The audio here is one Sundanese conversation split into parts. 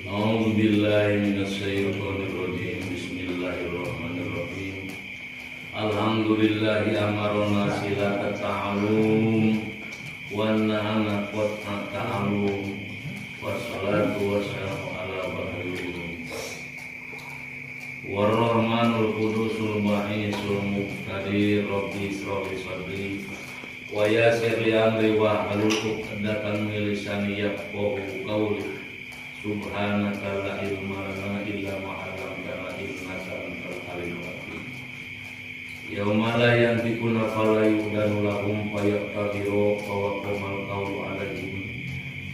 A'udzu billahi minasyaitonir rajim. Bismillahirrahmanirrahim. Alhamdulillahi amarona silata ta'alum wa nahana qat'a ta'alum. Wassalatu wassalamu ala bahril warrahmanul qudusul ba'isul muqtadir. Rabbi israh li sadri wa yassir li amri wa hlul 'uqdatam min lisani yafqahu qawli. Subhanaka la ilma lana illa ma 'allamtana innaka antal alimul hakim. Yauma la yantiquna fala yu'danu lahum fayaqtadiru wa qamal qawlu alaihim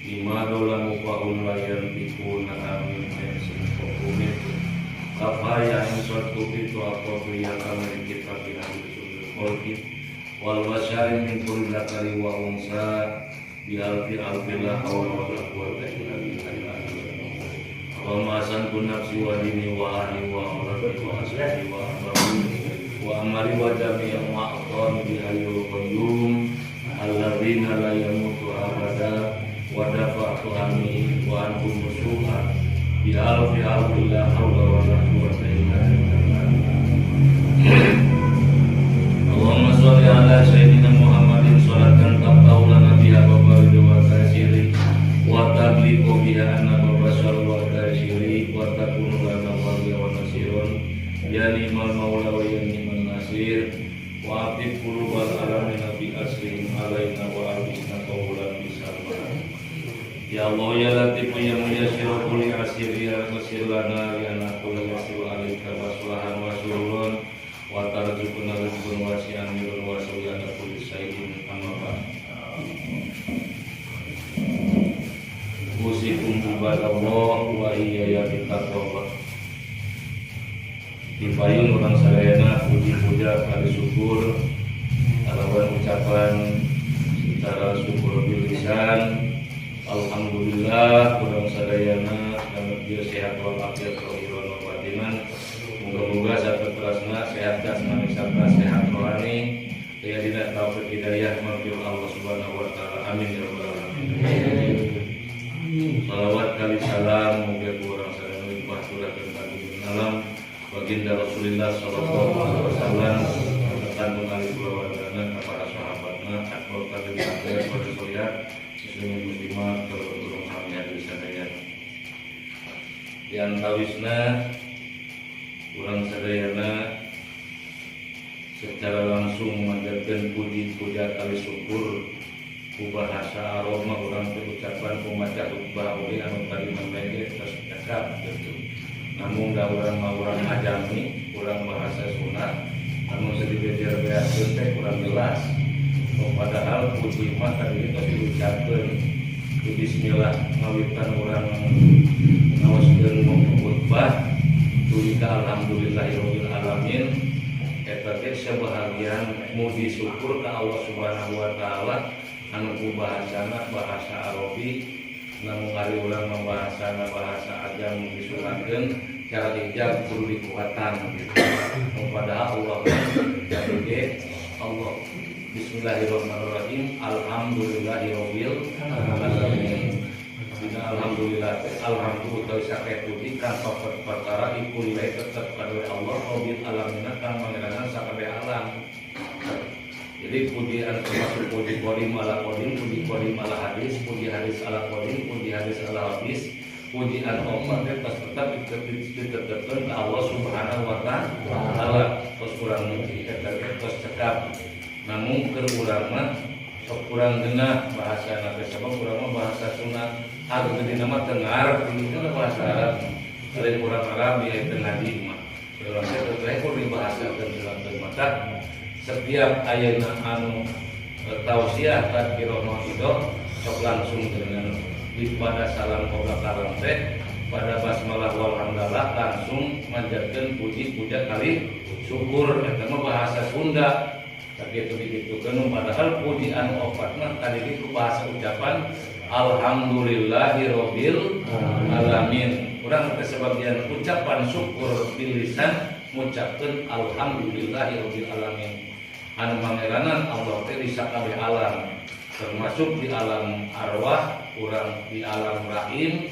bima dolamu fa hum la yantiquna. Amin. Amin. Kafaya insatu itu apa ya kami kita bihadil wal basyari min kulli dzakari wa unsa bi alfi alfi la hawla wa la quwwata illa billah. Wa ma santu nafsi wa dini wa ahli wa auladi wa ashabi wa ahbabi wa amali wa jami'i ma aqam bi hayyul qayyum alladzina la yamutu abada wa dafa'tu anni wa anhum su'a bi alfi alfi la hawla wa la quwwata illa billah. Allahumma sholli ala sayyidina Muhammadin sholatan tabtau lana biha babarida wa tasiri wa tagliqu biha anna babasar wa tasiri wa takunu lana waliya wa nasirun ya ni'mal maula wa ya ni'mal nasir wa afif qulubal alamin bi asrihim alaina wa arbisna qawlan bisalma. Ya Allah ya Latif ya Muyassiru kulli asir ya Basir lana ya anakul yasiru alaika wasulahan wa sururun wa tarzuqna rizqan wasi'an mirun wa sawyana kulli syai'in amma ba'd. Usikum ibadallah wa iyaya bitaqwallah. Dipayun urang sadayana puji puja kali syukur kalawan ucapan secara syukur bil lisan. Alhamdulillah urang sadayana dalam dia sehat walafiat zahiran wa batinan. Moga-moga saterasna sehat jasmani serta sehat rohani. Ya dina taufik hidayah maghfir Allah Subhanahu wa taala. Amin ya rabbal alamin. Salawat kali salam muga urang sadayana limpah curahkeun ka alam baginda Rasulullah sallallahu alaihi wasallam kandung ahli keluargana kepada sahabatna atau tabi'in tabi'in pada solihat muslimin muslimat kalau sami hadir sadaya. Di antawisna urang sadayana secara langsung mengajarkan puji puja kali syukur ku bahasa Arab mah urang teh ucapan pemaca khutbah oge anu tadi mah tos cekap gitu. Namun da urang mah urang ajami, urang bahasa Sunda, namun sedikit beakeun teh kurang jelas. Oh, padahal puji mah tadi itu diucapkeun di bismillah ngawitan urang ngaoskeun khutbah tuluy ka alhamdulillahirabbil alamin, eta teh sebahagian muji syukur ka Allah Subhanahu wa taala anu ku bahasana bahasa Arabi, namun ari urang mah bahasana bahasa ajam disunatkeun cara ijab kudu dikuatan gitu. Oh, padahal Allah jadi ge Allah bismillahirrahmanirrahim alhamdulillahirabbil alamin. Dina alhamdulillah teh alhamdulillah utawi sakabeh puji kang perkara iku lillahi tetep kaduwe Allah rabbil alamin kang mangeranan sakabeh alam. Jadi pujian termasuk puji qadim ala qadim, puji qadim ala hadis, puji hadis ala qadim, puji hadis ala hadis, pujian Allah teh pas tetap ditetapkeun ka Allah Subhanahu wa taala. Tos kurang muji eta ge tos cekap. Namun keur urang mah sok kurang genah bahasa teh sabab urang mah bahasa Sunda. Anu gede nama teu ngarti itu bahasa Arab. Lain urang Arab ya teu ngaji mah. Urang teh teu kudu dibahasakeun silakeun maka setiap ayeuna anu tausiah tadkirah mauidhoh sok langsung dengan di pada salam qabla kalam teh pada basmalah wal hamdalah langsung manjatkeun puji puja kali syukur eta mah bahasa Sunda tapi itu dikitukeun, padahal puji anu opat mah tadi itu bahasa ucapan alhamdulillahirabbil alamin. Urang teh sebagian ucapan syukur bil lisan ngucapkeun alhamdulillahirabbil alamin anu mangeranan Allah teh di sakabeh alam termasuk di alam arwah urang, di alam rahim.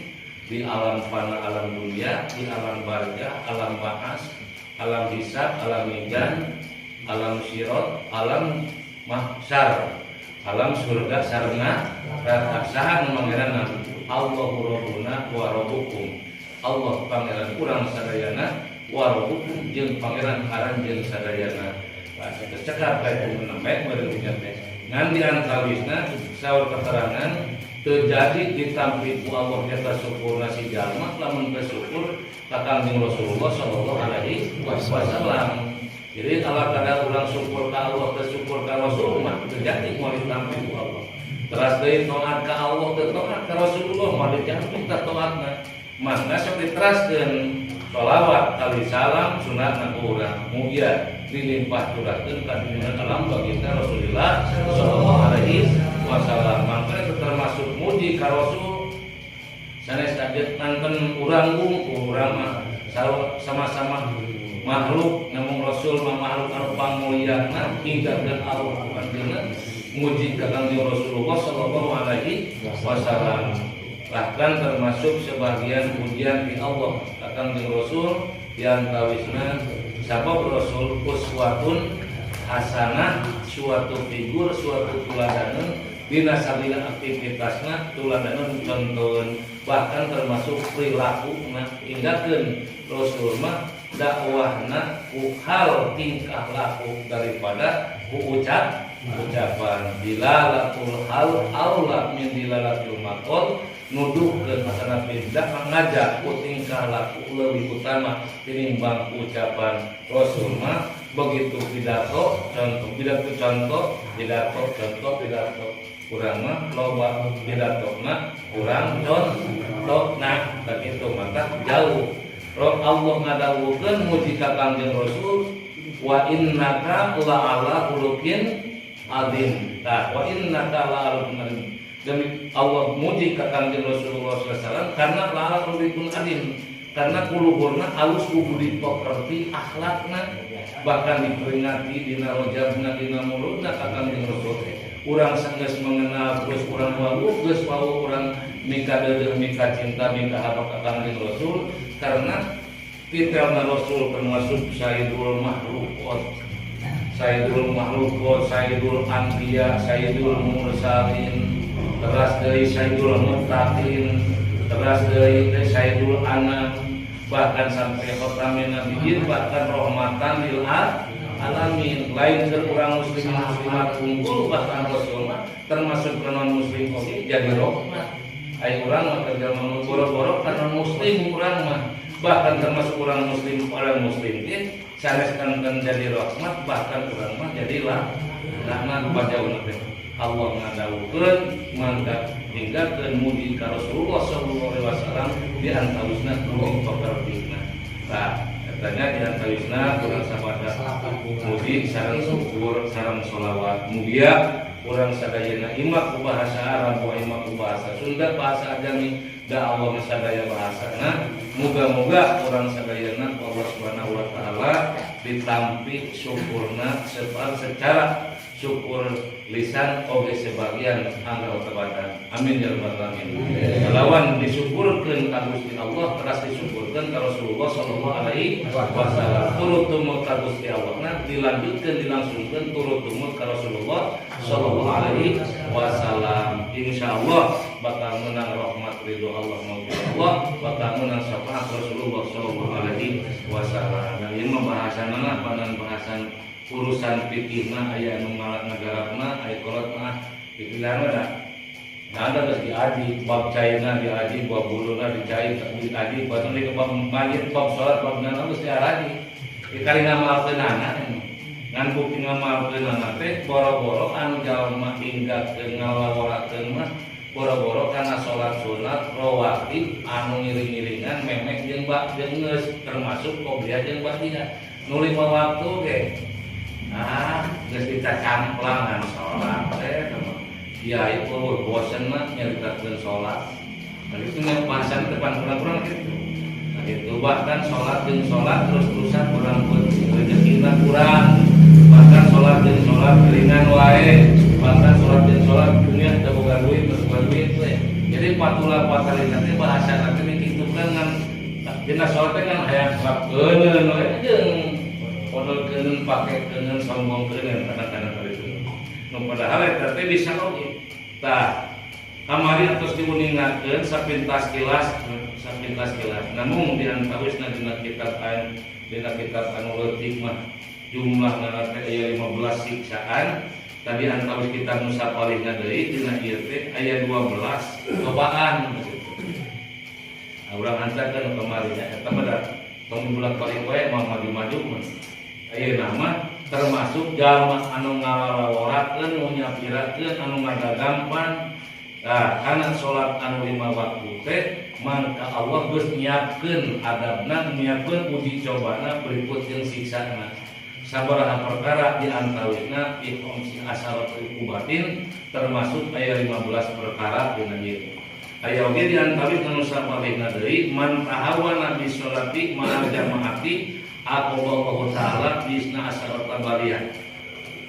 Di alam fana, alam dunia, di alam barzah, alam ba'ats, alam hisab, alam mizan, alam sirot, alam mahsyar, alam surga sareng neraka. Saha nu pangeran? Allahu rabbuna wa rabbukum. Allah pangeran urang sadayana, wa rabbukum jeung pangeran aranjeun sadayana. Nah, cekap kayak nembe meureun teh. Ngan di antawisna saur keterangan terjadi ditampi ku Allah eta syukurna si jalma lamun bersyukur ka Kangjeng Rasulullah sallallahu alaihi wasallam. Jadi kalau kada urang syukur ka Allah, bersyukur ka Rasul mah terjadi moal ditampi ku Allah. Teras deui taat ka Allah teu taat ka Rasulullah moal ditampi ka taatna. Mangga sok diteraskeun sholawat kali salam sunatna ku urang. Mugia dilimpah curahkeun ka dunia alam baginda Rasulullah sallallahu alaihi wasallam. Mangka itu termasuk muji ka Rasul sanes kaget nonton urang urang mah sama-sama makhluk, namun Rasul mah makhluk anu pamulyana hingga dan Allah anjeunna muji ka Kangjeng Rasulullah sallallahu alaihi wasallam. Bahkan termasuk sebagian pujian di Allah ka Kangjeng Rasul yang tawisna sabab Rasul uswatun hasanah, suatu figur, suatu tuladanan dina sagala aktivitasna, tuladanan contoh, bahkan termasuk perilaku. Nah, hinggakeun Rasul mah dakwahna ku hal tingkah laku daripada ku ucapan. Dilalatul hal aula min dilalatil maqal, nuduhkeun masana pindah ngajak ku tingkah laku lebih utama tinimbang ucapan. Rasul mah begitu pidato contoh, pidato contoh, pidato contoh, pidato. Kurang mah loba pidatona, kurang contoh. Nah, begitu maka jauh. Roh Allah ngadawuhkeun muji ka Kangjeng Rasul, wa innaka la ala khuluqin azim. Tah, wa innaka la ala khuluqin azim. Demi Allah muji ka Kangjeng Rasulullah SAW karena la ala khuluqin azim, karena kuluhurna alus ku budi pekerti akhlakna, bahkan diperingati dina rojabna, dina muludna ka Kangjeng Rasul teh. Urang sanggeus mengenal, terus urang wawuh, geus wawuh urang mika deudeuh, mika cinta, mika haba ka Kangjeng Rasul karena titelna Rasul termasuk Sayyidul Makhluqat, Sayyidul Makhluqat, Sayyidul Anbiya, Sayyidul Mursalin, teras deui Sayyidul Muttaqin, teras deui Sayyidul Anam, bahkan sampai khatamin nabiyyin, bahkan rahmatan lil alamin. Lain keur urang muslim muslimat kumpul, bahkan Rasul mah termasuk ke non muslim oge jadi rahmat. Ai urang mah kerja boro-boro ka non muslim, urang mah bahkan termasuk orang muslim, orang muslim ge sanes kan jadi rahmat, bahkan urang mah jadilah rahmat bajauhna teh. Allah ngadawuhkeun mangga hinggakeun muji ka Rasulullah sallallahu alaihi wasallam di antawisna budi pekertina. Tah, katanya di antawisna kurang sabada muji sareng syukur sareng sholawat. Mugia urang sadayana imak ku bahasa Arab, wa imak ku bahasa Sunda, bahasa Ajami, da Allah sadaya bahasana. Moga-moga urang sadayana ku Allah Subhanahu wa taala ditampi syukurna secara syukur lisan oge sebagian anggota badan. Amin ya rabbal alamin. Lawan disyukurkeun ka Gusti Allah, teras disyukurkeun ka Rasulullah sallallahu alaihi wasallam. Turut tumut ka Gusti Allah nah dilanjutkeun, dilangsungkeun turut tumut ka Rasulullah sallallahu alaihi wasallam. Insyaallah bakal menang rahmat ridho Allah, maupun Allah bakal menang syafaat Rasulullah sallallahu alaihi wasallam. Nah, ini pembahasanna panan bahasan urusan fikihna aya anu ngagarapna, aya kolot mah pikiran mah da. Nah, ada geus diaji bab caina, diaji bab buluna, dicai diaji bab di bab mayit, bab salat, bab nana geus diaraji. Dikali ngamalkeunana ngan bukti ngamalkeunana teh boro-boro anu jalma hingga ke ngalaworakeun mah boro-boro kana salat sunat rawatib anu ngiring-ngiringan memek jeung bak jeung geus termasuk qobliyah jeung ba'diyah nu lima waktu ge. Ah, geus dicacamplangan salat teh kiai eueuh bosen mah nyaritakeun salat. Nah, itu nya bahasan depan kurang-kurang gitu. Nah, gitu bahkan salat jeung salat terus-terusan kurang rezekina kurang. Bahkan salat jeung salat ringan wae. Bahkan salat jeung salat dunia teu boga duit, teu boga duit we. Jadi patula patalina teh bahasa teh dikitukeun ngan dina salat teh ngan hayang kerap keuneun we jeung podol keuneun, pake keuneun, sombong keuneun, kadang-kadang kali itu. Nu padahal eta teh bisa oge. Tah, kamari atos diuningakeun sapintas kilas, sapintas kilas. Namun di antawisna dina kitab anu leutik mah jumlahna teh aya 15 siksaan. Tadi antawis kitab nu sapalihna deui dina ieu teh aya 12 cobaan gitu. Nah, urang hantarkeun kamari nya eta mah da tong dibolak-balik wae, mau maju-maju mah. Ayeuna mah termasuk jalma anu ngalalaworakeun, nu nyapirakeun, anu ngagagampan. Nah, kana salat anu 5 waktu teh mangka Allah geus nyiapkeun adabna, nyiapkeun uji cobana berikut jeung siksana. Sabaraha perkara di antawisna fi khamsi asyarati uqubatin, termasuk aya 15 perkara dina ieu. Aya oge di antawis anu sapalihna deui, man tahawana bi sholati ma'al jamaati aqaballahu ta'ala bisna asyarata baliyah.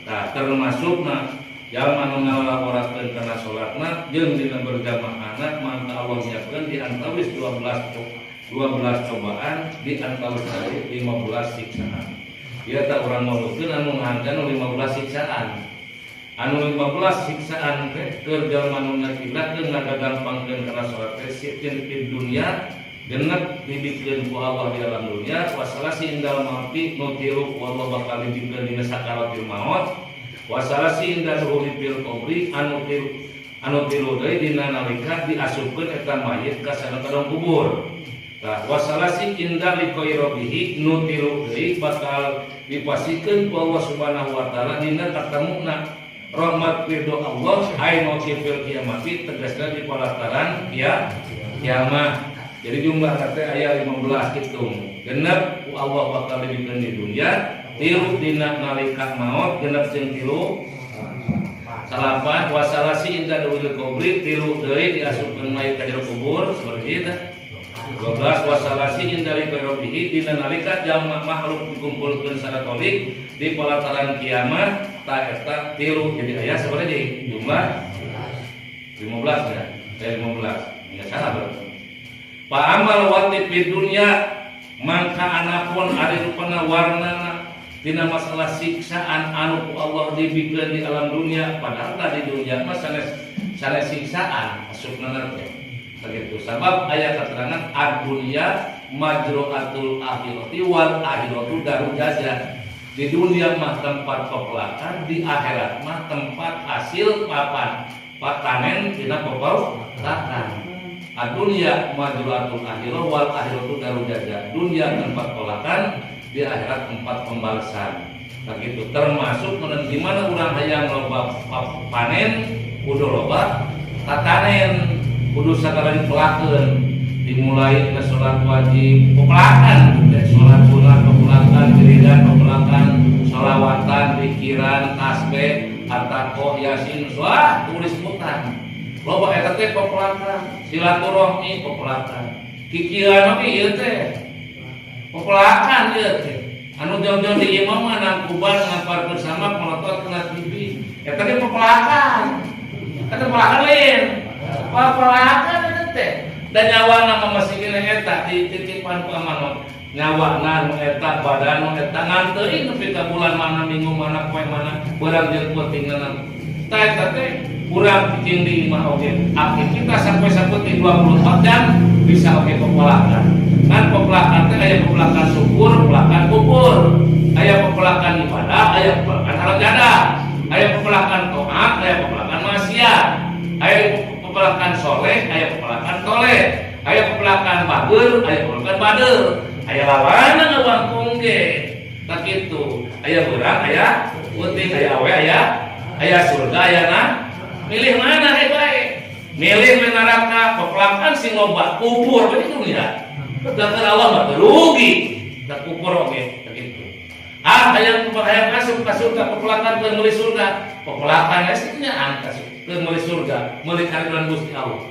Nah, termasukna jalma anu ngalakorakeun kana salatna jeung dina berjamaahna mangka Allah nyiapkeun di antawis 12 cobaan, di antawis deui 15 siksaan. Ieu teh urang ngomongkeun anu ngahancan nu 15 siksaan. Anu 15 siksaan teh keur jalma nu nyakirakeun ngagagampangkeun kana salat teh sitin fid dunya, genep dibikeun ku Allah di alam dunia, wa salasi indal mauti, nu tilu ku Allah bakal dibikeun dina sakaratul maut, wa salasi inda dukhuli fil qabri, anu tilu deui dina nalika diasupkeun eta mayit ka sana ka kubur. Tah, wa salasi inda liqai rabbihi, nu tilu deui bakal dipasikeun ku Allah Subhanahu wa taala dina katemuna rahmat ridho Allah ai mauqifil kiamati, tegasna di palataran ya kiamat. Jadi jumlah teh aya 15 hitung. Genep ku Allah bakal dibikeun di dunia, tilu dina nalika maut, genep jeung tilu salapan, wasalasi inda duhulil kubri, tilu deui diasupkeun mayit ka jero kubur seperti itu. 12, wasalasi inda liqai rabbihi, dina nalika jalma makhluk dikumpulkeun secara tolik di palataran kiamat, ta eta tilu. Jadi aya sebenarnya jumlah 15 ya, 15 ya, salah berarti. Fa amal wati di dunia, mangka anapun ari rupana warnana dina masalah siksaan anu ku Allah dibikeun di alam dunia, padahal di dunia mah sanes sanes siksaan asupna teh begitu, sabab aya keterangan ad-dunya majroatul akhirati wal akhiratu darul jaza. Di dunia mah tempat pepelakan, di akhirat mah tempat hasil papan panen dina pepelakan. Ad-dunya majroatul akhirah wal akhiratu darul jaza. Dunia tempat pelakan, di akhirat tempat pembalasan. Begitu termasuk di mana urang hayang loba panen kudu loba tatanen, kudu sagala dipelakeun, dimulai ke sholat wajib pepelakan, sholat sunat pepelakan, wiridan pepelakan, sholawatan, pikiran, tasbih, atako, yasin, wah tulis sebutan loba eta teh pepelakan, silaturahmi pepelakan, kikiran oge ieu teh pepelakan. Ieu teh anu jauh-jauh di imam mah nangkuban ngampar bersama melotot kena TV, eta teh pepelakan. Eta pepelakan lain, pepelakan eta teh. Dan nyawa nama masih kena eta dititipan ku amanot, nyawa nu eta, badan nu eta ngan teuing nepi ka bulan mana, minggu mana, poe mana, beurang jeung peutingna. Tah, eta teh urang cicing di imah oge aktivitas sampai saeutik 24 jam bisa oge pepelakan. Kan pepelakan teh aya pepelakan syukur, pepelakan kufur, aya pepelakan ibadah, aya pepelakan haram jadah, aya pepelakan toat, aya pepelakan maksiat, aya pepelakan soleh, aya pepelakan toleh, aya pepelakan bager, aya pepelakan bader, aya lawan ngawangkung ge. Tak kitu, aya beurang, aya peuting, aya awe, aya aya surga, aya nah milih mana he bae, milih we neraka, pepelakan sing loba kubur we di dunia. Sedangkan Allah mah rugi tak kubur oge begitu. Ah, hayang hayang masuk ka surga, pepelakan keur meuli surga, pepelakan nya angka keur meuli surga, meuli karidhoan Gusti Allah,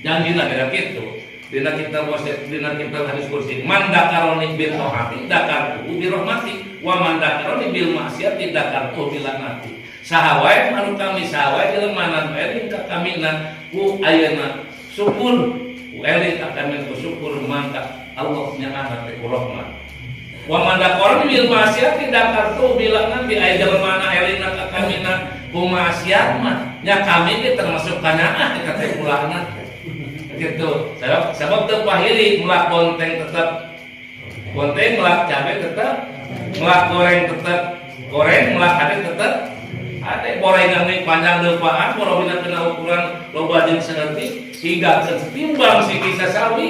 janjina beda kitu. Dina kitab wasiat, dina kitab hadis qudsi, man dzakaroni bil taati dzakartuhu bi rahmati wa man dzakaroni bil maksiati dzakartuhu bil laknati. Saha wae anu kami, saha wae jelema anu eling ka kamina ku ayeuna syukur, ku eling ka kami ku syukur, mangka Allah nyaahna teh ku rahmat. Wa man dzakaroni bil maksiati dzakartuhu bil laknati. Aya jelema na elingna ka kamina ku maksiat mah nya kami teh termasuk kanyaah eta teh ku laknat gitu. Sebab sebab teu pahili melak bonteng tetap bonteng, melak cabe tetap melak, goreng tetap goreng, melak hade tetap hade. Gorengan nih panjang deupaan borobina kena ukuran loba jeung saeutik hingga setimbang siki sasawi,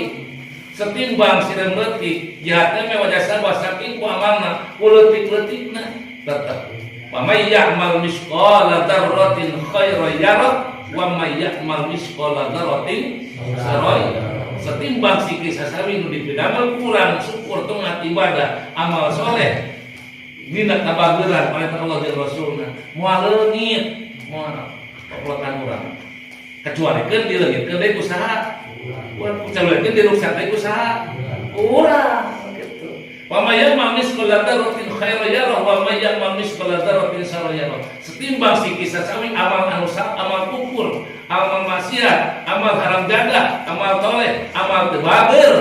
setimbang sireum leutik jahatna mah wajah sabah saking ku amalna ku leutik-leutikna tetep. Wa may ya'mal misqala dzarratin khairan yarah wa may ya'mal misqala dzarratin syarran. Setimbang siki sasawi nu dipidamel kurang syukur taat ibadah amal soleh dina kabageran oleh Allah jeung Rasulna moal leungit, moal koplotan urang, kecuali keun dileungitkeun deui ku saha urang, kecuali keun diruksak deui ku saha urang gitu. Wa may ya'mal misqala dzarratin khairan yarah wa may ya'mal misqala dzarratin syarran yarah. Setimbang siki sasawi amal anu amal kufur, amal maksiat, amal haram jadah, amal toleh, amal teu bager,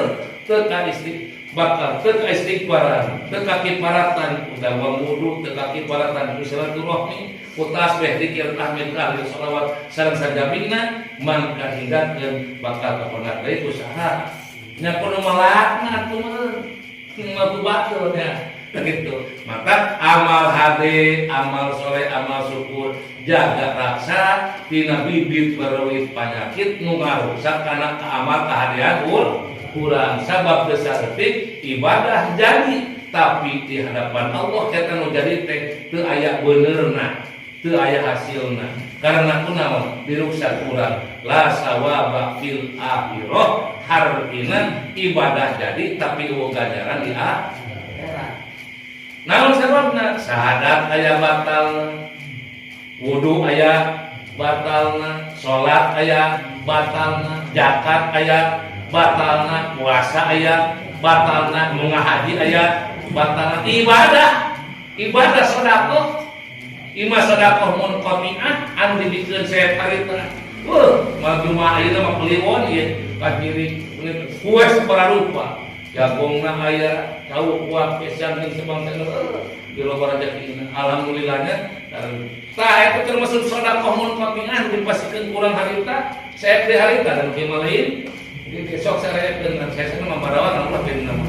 teu ka istri bakal teu ka istighfaran, teu ka kiparatan utawa wudu, teu ka kiparatan ku silaturahmi, ku tasbih, zikir, tahmid, tahlil, sholawat sareng sajabina, mangka hinggakeun bakal kapendak deui ku saha nya kudu malakna atuh mah ku batur nya gitu. Maka amal hade, amal soleh, amal syukur jaga raksa tina bibit berwit penyakit nu ngarusak kana amal kahadean urang. Sabab saeutik ibadah jadi, tapi di hadapan Allah eta nu jadi teh teu aya benerna, teu aya hasilna, karena kunaon? Diruksak urang. La sawaba fil akhirah, hartina ibadah jadi tapi euweuh ganjaran di akhirat. Naon sababna? Syahadat aya batalna, wudu aya batalna, salat aya batalna, zakat aya batalna, puasa aya batalna, munggah haji aya batalna, ibadah ibadah sedekah ima sedekah munqati'ah anu dibikeun saya harita. Wah, mal jumaah ayeuna mah kliwon ieu ka kiri kue sabaraha rupa, jagongna aya, cau kuah pisang jeung sebangsa di loba rezekina, alhamdulillahnya. Tah, itu termasuk sedekah munqati'ah dipasikeun kurang harita, saya di harita dan kieu lain di sok sarekeun saya sana mambarawan Allah teh nama.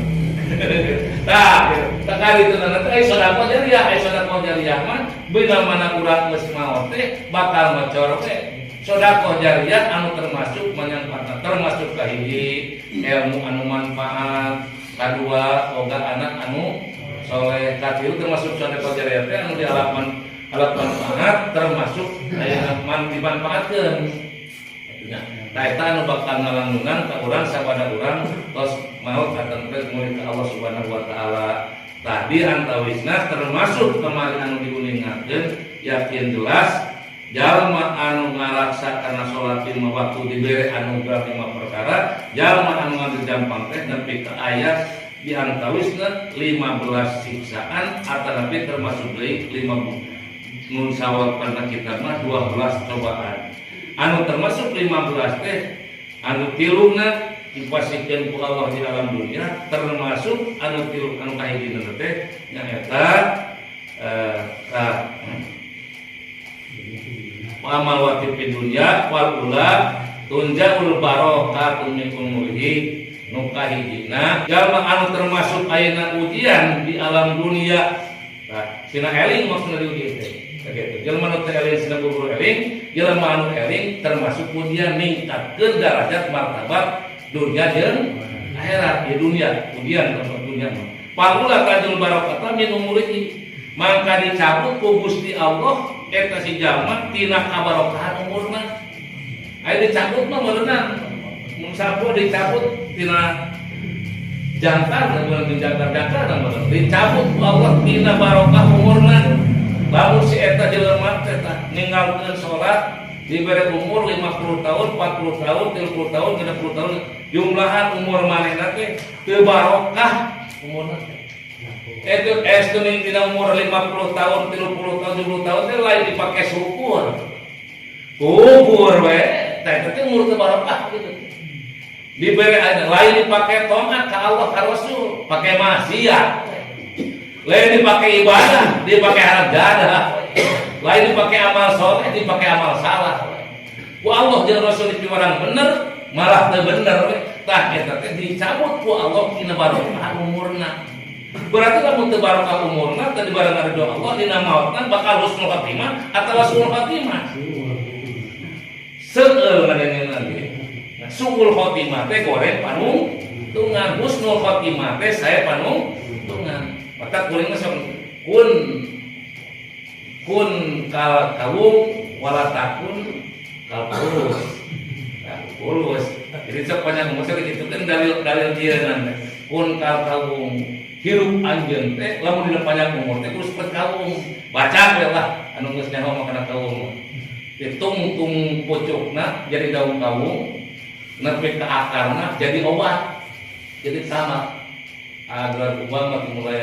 Tah, tak kali itu nanti ai sedekah jariah, ai sedekah jariah mah bila mana urang geus maot teh bakal ngocor teh. Sedekah jariah anu termasuk manyangpatna termasuk kahiji ilmu anu manfaat, kadua boga anak anu soleh, katilu termasuk sedekah jariah teh anu dialapan alat manfaat termasuk aya man dimanfaatkeun. Nah, eta anu bakal ngalanggungan ka urang sabada urang tos maot katentren murid ka Allah Subhanahu wa taala. Tadi antawisna termasuk kemarin anu diuningakeun, yakin jelas jalma anu ngaraksa kana salat lima waktu dibere anugerah lima perkara. Jalma anu ngambil jampang teh nepi ka ayat di antawisna 15 siksaan atanapi termasuk deui 5 nun sawal kana kitab mah 12 cobaan. Anu termasuk 15 teh anu tiluna dipasikeun ku Allah di alam dunia, termasuk anu tilu anu kahijina teh nyaeta amal wati fi dunya wal ula tunjaul barakatu min umurihi. Nu kahijina jalma anu termasuk ayeuna ujian di alam dunia. Nah, sina eling maksudna diuji teh begitu. Jelema nu teu eling sina bubur eling, jelema anu eling termasuk ujian ningkatkeun derajat martabat dunia jeung akhirat. Di dunia ujian termasuk dunia mah Palula tajul barakata min umurihi, mangka dicabut ku Gusti Allah eta si jalma tina kabarokahan umurna. Aya dicabut mah meureunna mun sapu dicabut tina jangkar, mun di jangkar-jangkar meureun dicabut ku Allah tina barokah umurna. Lamun si eta jelema teh ninggalkeun salat, dibere umur 50 tahun, 40 tahun, 30 tahun, 30 tahun. Jumlahan umur manehna teh teu barokah umurna teh. Itu es tuning dina umur 50 tahun, 30 tahun, 70 tahun teh lain dipake syukur. Kubur we, teh eta teh umur teu barokah gitu. Dibere lain dipake taat ka Allah ka Rasul, pake maksiat. Lain dipake ibadah, dipake haram jadah. Lain dipake amal soleh, dipake amal salah. Ku Allah jeung Rasul dipiwarang bener, malah teu bener we. Tah eta teh dicabut ku Allah tina barokah umurna. Berarti lamun teu barokah umurna teu dibarengan ridho Allah dina mautna bakal husnul khatimah atawa suul khatimah. Seueul ngadengeuna ge. Nah, suul khatimah teh goreng panungtungan, husnul khatimah teh sae panungtungan. Maka kuring mah sok kun kun kal kawung wala takun kal pulus. Nah, pulus. Jadi sok panjang umur sok kitu kan dalil dalil ieu. Kun kal kawung, hirup anjeun teh lamun dina panjang umur teh kudu seperti kawung. Baca we lah anu geus nyaho mah kana kawung. Ditungtung pucukna jadi daun kawung, nepi ka akarna jadi obat. Jadi sama agar kubang mah mulai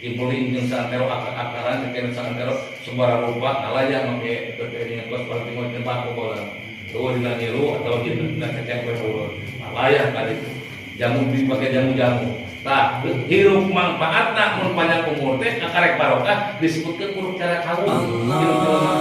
dibeli jeung saantero akar-akaran jeung saantero sabaraha rupa ngalayah make teu dengan kos paling tinggal tembak bola. Tuh dina ngilu atau dina cecek we urut. Ngalayah kali itu. Jamu dipakai jamu-jamu. Tah, hirup manfaatna mun panjang umur teh kakarek barokah disebutkeun urut cara kawung. Hirup jelema.